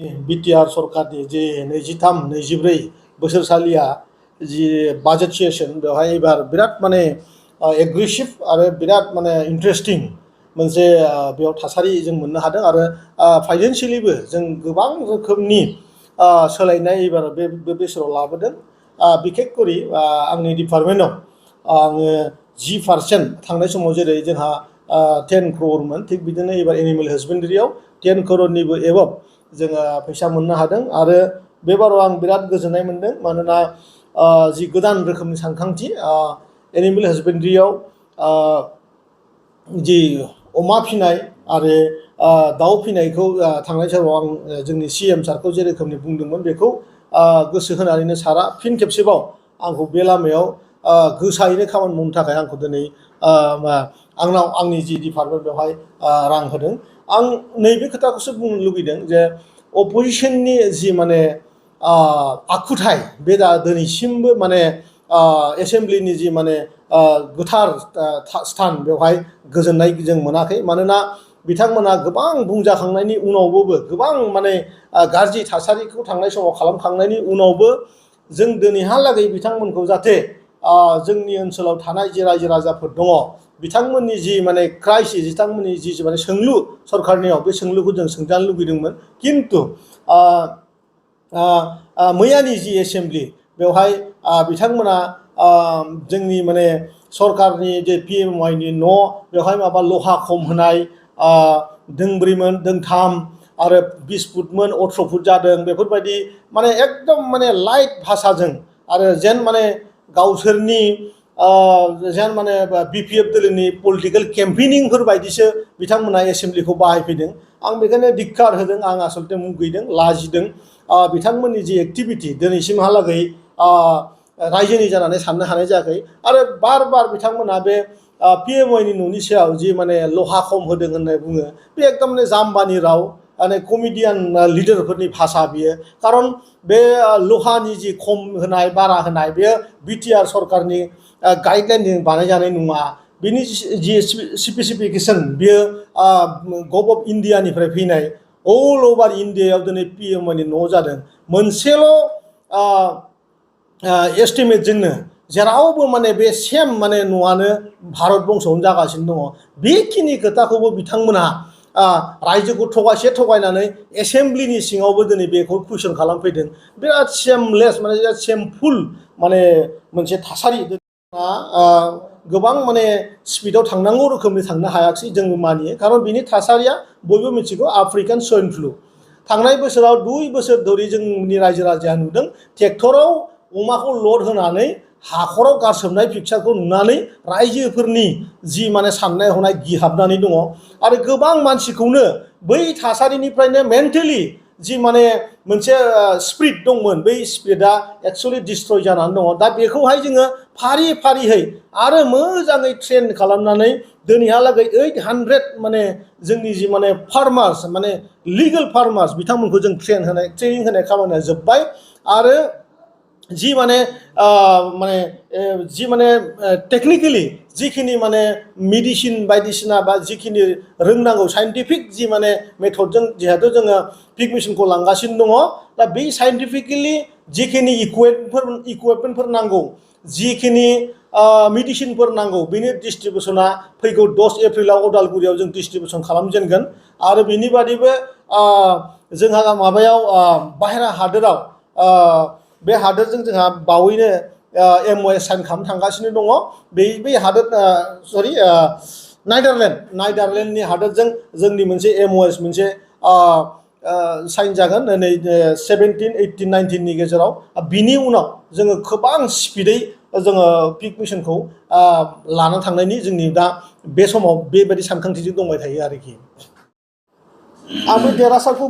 BTR सरकारनि जे 23-24 बोसोरसालिया जि budget session बेवहाय एबार बिराद माने एग्रेसिभ आरो बिराद माने इन्टारेस्टिं मोनसे बेयाव थासारि जों मोननो हादों आरो फाइनेन्सियेलिबो जों गोबां रोखोमनि सोलायनाय एबार बे बोसोराव लाबोदों। बिखेखकरि आंनि डिपार्टमेन्टआव आङो 10% थांनाय समाव जेरै जोंहा 10 crore थिग बिदिनो एबार एनिमेल हासबेन्ड्रियाव 10 crore एबाव जोङो फैसा मोननो हादों आरो बे बाराव आं बिराद गोजोननाय मोनदों मानोना जि गोदान रोखोमनि सानखांथि एनिमेल हासबेन्ड्रियाव जि अमा फिनाय आरो दाउ फिनायखौ थांनाय समाव आं जोंनि CM सारखौ जे रोखोमनि बुंदोंमोन बेखौ गोसो होनानैनो सारा फिन खेबसेबाव आंखौ बे लामायाव गोसायैनो खामानि मावनो थाखाय आंखौ दिनै आंनाव आंनि जि डिपार्टमेन्ट बेवहाय रां होदों। आं नैबे खोथाखौसो बुंनो लुबैदों जे अपोजिशननि जि माने आखुथाय बे दिनैसिमबो माने एसेमब्लिनि जि माने गोथार स्थान बेवहाय गोजोननाय जों मोनाखै मानोना बिथांमोना गोबां बुंजाखांनायनि उनावबो गोबां माने गाज्रि थासारिखौ थांनाय समाव खालामखांनायनि उनावबो जों दिनैहालागै बिथांमोनखौ जाहाथे जोंनि ओनसोलाव थानाय जे रायजो राजाफोर दङ बिथांमोननि जि माने क्राइसिस बिथांमोननि जि माने सोंलु सरकारनियाव बे सोंलुखौ जों सोंजानो लुगैदोंमोन खिन्थु मैयानि जि एसेमब्लि बेवहाय बिथांमोना जोंनि माने सरकारनि जे PMYनि न' बेवहाय माबा लहा खम होनाय दोंब्रैमोन दोंथाम आरो 20 फुटमोन 18 फुट जादों बेफोरबायदि माने एकदम माने लाइट भाषाजों आरो जेन माने गावसोरनि जेन माने BPF दोलोनि पलिटिकेल केम्पेनिंफोर बायदिसो बिथांमोना एसेमब्लिखौ बाहायफैदों। आं बेखायनो धिक्कार होदों आं आसलते मुगैदों लाजिदों बिथांमोननि जि एक्टिभिटि दिनैसिमहालागै रायजोनि जानानै साननो हानाय जायाखै आरो बार बार बिथांमोना बे PMYनि न'नि सायाव जि माने लहा खम होदों होननानै बुङो बे एकदम माने जाम्बानि राव माने कमेडियान लिडारफोरनि भाषा बियो खारन बे लहानि जि खम होनाय बारा होनाय बेयो बिटिआर सरकारनि गाइडलाइनजों बानायजानाय नङा बिनि जि स्पेसिफिकेसन बियो गभ अफ इन्डियानिफ्राय फैनाय अल अभार इन्डियायाव दिनै PMYनि न' जादों मोनसेल' एस्टिमेटजोंनो जेरावबो माने बे सेम माने न'आनो भारत बंसआवनो जागासिनो दङ बेखिनि खोथाखौबो बिथांमोनहा रायजोखौ थगायनानै एसेमब्लिनि सिङावबो दिनै बेखौ कुइसन खालामफैदों बिराद सेमलेस माने बिराद सेमफुल माने मोनसे थासारि गोबां माने स्पिडआव थांनांगौ रोखोमनि थांनो हायाखिसै जोंबो मानियो खारन बिनि थासारिया बयबो मिथिगौ आफ्रिकान स्वाइन फ्लु थांनाय बोसोराव 2 बोसोर धरि जोंनि रायजो राजाया नुदों ट्रेक्टराव अमाखौ लड होनानै हाखराव गारसोमनाय पिक्चारखौ नुनानै रायजोफोरनि जि माने साननाय हनाय गिहाबनानै दङ आरो गोबां मानसिखौनो बै थासारिनिफ्रायनो मेन्टेलि जि माने मोनसे स्पिरिट दंमोन बै स्पिरिटआ एक्चुअलि डिस्ट्रय जानानै दङ दा बेखौहाय जोङो फारि फारियै आरो मोजाङै ट्रेन खालामनानै दिनैहालागै 800 माने जोंनि जि माने फार्मार्स माने लिगेल फार्मार्स बिथांमोनखौ जों ट्रेनिं होनाय खामानिया जोब्बाय आरो जि माने टेक्निकेलि जिखिनि माने मेडिसिन बायदिसिना बा जिखिनि रोंनांगौ साइन्टिफिक जि माने मेथडजों जिहेतु जोङो पिग मेसिनखौ लांगासिनो दङ दा बे साइन्टिफिकेलि जिखिनि इकुइपमेन्टफोर नांगौ जिखिनि मेडिसिनफोर नांगौ बेनि डिस्ट्रिबिउसना फैगौ 10 एप्रिलाव उदालगुरियाव जों डिस्ट्रिबिउसन खालामजेनगोन आरो बिनि बादैबो जोंहा माबायाव बाहेरा हादोराव बे हादोरजों जोंहा बावैनो MOU साइन खालामनो थांगासिनो दङ बे हादोर नाइडारलेण्डनि हादोरजों जोंनि मोनसे MOU मोनसे साइन जागोन नै 17, 18, 19 नि गेजेराव बिनि उनाव जोङो गोबां स्पिडै जोङो पिग मिशनखौ लानानै थांनायनि जोंनि दा बे समाव बेबायदि सानखांथिजों दंबाय थायो आरोखि आंबो देरहासारखौ